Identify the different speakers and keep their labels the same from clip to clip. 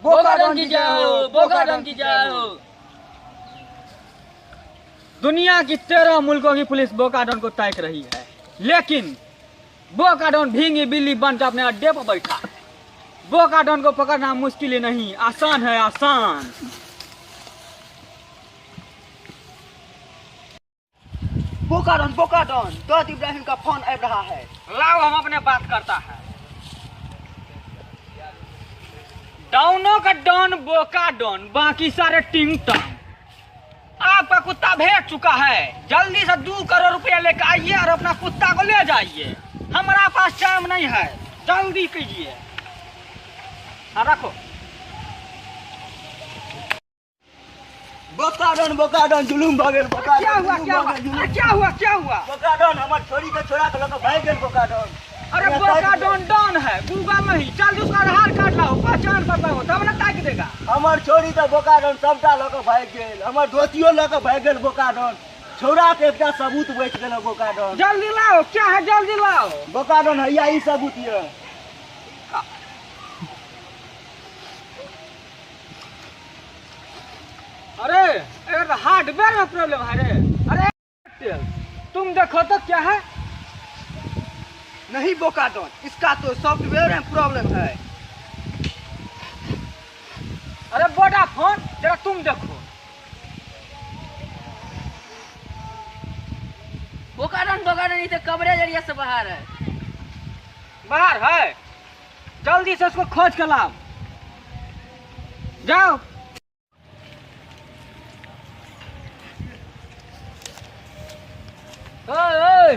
Speaker 1: बोका डॉन की जय हो, बोका डॉन की जय हो।
Speaker 2: दुनिया की 13 मुल्कों की पुलिस बोकाडोन को ताक रही है, लेकिन बोकाडोन भींगी बिल्ली बनकर अपने अड्डे पर बैठा है। बोकाडोन को पकड़ना मुश्किल ही नहीं, आसान है, आसान।
Speaker 3: बोकाडॉन, बोकाडॉन, दाऊद इब्राहिम का फोन आ रहा है।
Speaker 2: लाओ, हम अपने बात करता है। डाउनों का डॉन बोका डॉन, बाकी सारे टिंग टॉन्ग। आपका कुत्ता भेज चुका है, जल्दी से 2 करोड़ रुपया लेकर आइए और अपना कुत्ता को ले जाइए। हमारा पास टाइम नहीं है, जल्दी कीजिए। हाँ रखो।
Speaker 3: बोकाडॉन, बोकाडॉन, जुलूम भऽ गेल बोकाडॉन।
Speaker 2: क्या हुआ,
Speaker 3: जुलूम
Speaker 2: क्या
Speaker 3: भऽ
Speaker 2: हुआ?
Speaker 3: गेल, जुलूम।
Speaker 2: अरे क्या हुआ, क्या हुआ?
Speaker 3: बोकाडॉन हमर छोरी के छोड़ा के लऽ कऽ भागि गेल बोकाडॉन।
Speaker 2: अरे
Speaker 3: हमरा
Speaker 2: बोका
Speaker 3: ताकि
Speaker 2: डॉन डॉन है, गूगल नहीं। चल उसका आधार कार्ड लाओ, पहचान पत्र लाओ, तब ना ताकि देगा।
Speaker 3: हमर छोरी तऽ बोकाडॉन सबटा लऽ कऽ भागि गेल, हमर धोतियो लऽ कऽ भागि गेल बोकाडॉन। छौड़ा के एकटा सबूत बचि गेल बोकाडॉन।
Speaker 2: जल्दी लाओ, क्या है, जल्दी लाओ।
Speaker 3: बोकाडॉन हैया ई सबूत यऽ।
Speaker 2: अरे अगर हार्डवेयर में प्रॉब्लम है रे। अरे एयरटेल, तुम देखो तो क्या है।
Speaker 3: नहीं बोकाडॉन, इसका तो सॉफ्टवेयर में प्रॉब्लम है।
Speaker 2: अरे वोडाफोन जरा तुम देखो।
Speaker 1: बोकाडॉन, बोकाडॉन, ये तो कवरेज एरिया से बाहर है।
Speaker 2: बाहर है, जल्दी से उसको खोज के लाओ। जाओ।
Speaker 1: ओए, ओए,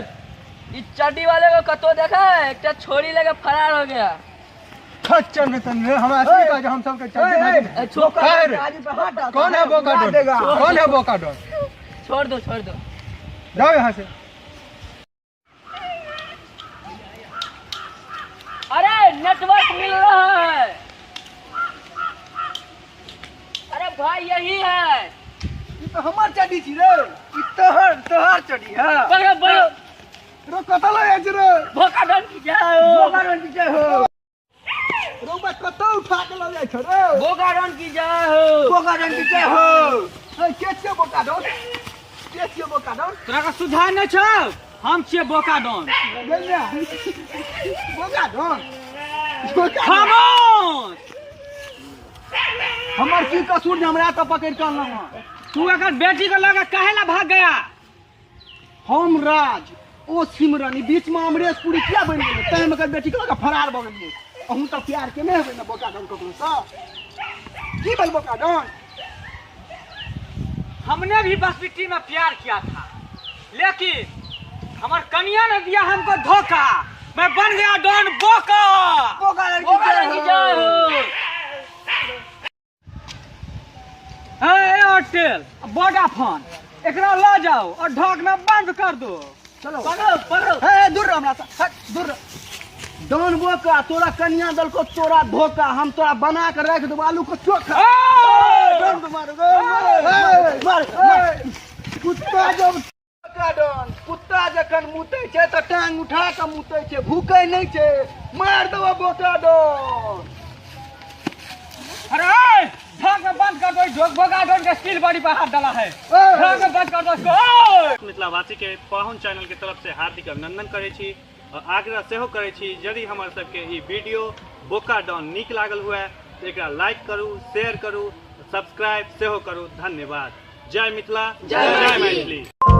Speaker 1: इस चड्डी वाले को कतो देखा है? एकटा छोरी लेके फरार हो गया।
Speaker 4: खच्चर में तन हम असली का हम सबके चड्डी भागी।
Speaker 1: ए, छोड़,
Speaker 4: कौन है? कौन है बोकाडोन? कौन है बोकाडोन?
Speaker 1: छोड़ दो, छोड़ दो,
Speaker 4: जाओ यहाँ से।
Speaker 1: अरे नेटवर्क मिल रहा है। अरे भाई यही है।
Speaker 3: ई तऽ हमर चड्डी छी रे। ई तोहर, तोहर चड्डी है।
Speaker 1: पकड़ो, पकड़ो।
Speaker 4: रो कतऽ लऽ जाइ छी रे?
Speaker 1: बोकाडॉन की जय हो।
Speaker 3: बोकाडॉन की जय हो।
Speaker 4: रो बा कतऽ उठा के लऽ जाइ छ रे?
Speaker 1: बोकाडॉन की जय हो।
Speaker 3: बोकाडॉन की जय हो।
Speaker 4: ए, के छियै बोकाडॉन? के छियै बोकाडॉन?
Speaker 2: तोरा के सुझाव नहीं छौ, हम छियै बोकाडॉन।
Speaker 4: गेल ने? बोकाडॉन? बोकाडॉन?
Speaker 2: खामोश।
Speaker 3: हमर की कसूर जे हमरा तऽ पकड़ि कऽ अनलहुँ हँ?
Speaker 2: तू अगर बेटी को लगा काहे ला भाग गया?
Speaker 3: हम राज, ओ सिमरन, ई बीच में अमरेश पुरी किया बनि गेलै? तैं हम एकर बेटी के लऽ कऽ फरार भऽ गेलियै। अहूँ तऽ प्यार केने हेबै ने बोकाडॉन ककरोसँ? की भेल बोकाडॉन?
Speaker 2: हमने भी बसबिट्टी में प्यार किया था, लेकिन हमार कनिया ने दिया हमको धोखा, मैं बन गया डॉन बोका।
Speaker 3: बोकाडॉन की
Speaker 1: बोकाडॉन की
Speaker 3: जय
Speaker 1: जय
Speaker 3: हो।
Speaker 1: हो।
Speaker 2: ए, एयरटेल, वोडाफोन, एकरा ल जाओ और ढोक में बंद कर दो।
Speaker 3: चलो।
Speaker 1: पकड़ो, पकड़ो।
Speaker 3: हे, दूर रह हमरा से, हट, दूर रह। डॉन बोका, तोरा कनिया दलको तोरा धोखा, हम तोरा बना के राख देबो आलू के चोखा।
Speaker 2: ए!
Speaker 3: डॉन को मारो, मार, मार, मार।
Speaker 4: कुत्ता जब
Speaker 3: बोकाडॉन, कुत्ता जखन मुतै छै तऽ टांग उठा के मुतै छै, भूकै नहि छै। मार देबो बोकाडॉन।
Speaker 2: अरे ढोक में बंद कर दो, ढोक बोकाडॉन के स्टील बॉडी पर हाथ डाला है। ढोक में बंद कर दो इसको। ओए!
Speaker 5: मिथिलावासी के पाहुन चैनल के तरफ से हार्दिक अभिनंदन करै छी और आग्रह सेहो करै छी, यदि हमर सबके ई वीडियो बोका डॉन नीक लागल हुए तऽ एकरा लाइक करू, शेयर करू, सब्सक्राइब सेहो करू। धन्यवाद। जय मिथिला,
Speaker 1: जय
Speaker 5: जय
Speaker 1: मैथिली।
Speaker 5: मैथिली।